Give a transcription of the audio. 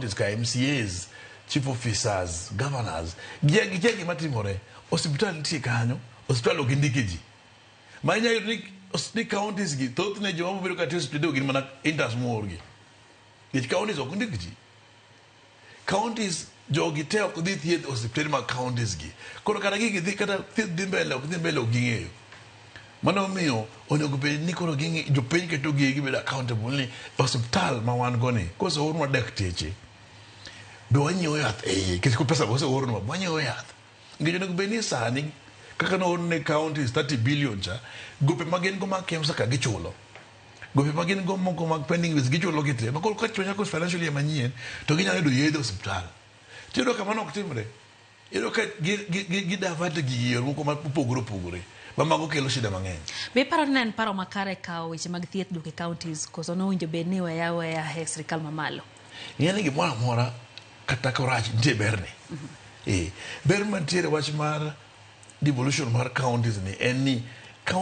counties ka MCAs, chief officers, governors, gikia gima timore. Osiptal nitie kanyo, osiptal ok indike ji. Ma inyalo yudo ni counties gi thothne joma bedo ka tiyo osiptende gin mana interns moorgi. Nikech counties ok ndik ji. Counties jogi te ok dhi thieth osiptende mag counties gi. Koro kata gigi dhi kata thieth dhi mbele ok dhi mbele ok ging'eyo. Mano omiyo onego bed ni koro ging'i jopiny keto gi gibedo accountable ni osiptal ma wan go ni koseornwa dakteche be wanyiewo yath e iye nikech pesa be oseornwa wanyiewo yath. Nikech onego bed ni sani kaka noorne counties 30 billion cha gope ma gin go mag KEMSA ka gichulo. Gope ma gin go moko mag pending bills gichulo gi te. Ma koro ka chako financial year manyien to ginyalo yudo yedhe e osiptal. Tiyudo ka mano ok timre. Iyudo ka gi divert gigi e yore moko mopogore opogore ma mago kelo shida mang'eny. Be iparo ni ne en paro makare kawo weche mag thieth duoko e counties koso nowinjo bed ni iweyo aweya e sirikal mamalo? Ing'e ni gimoro amora kata korach nitie berne. Eh, ber mantiere wach mar devolution mar counties ni en ni county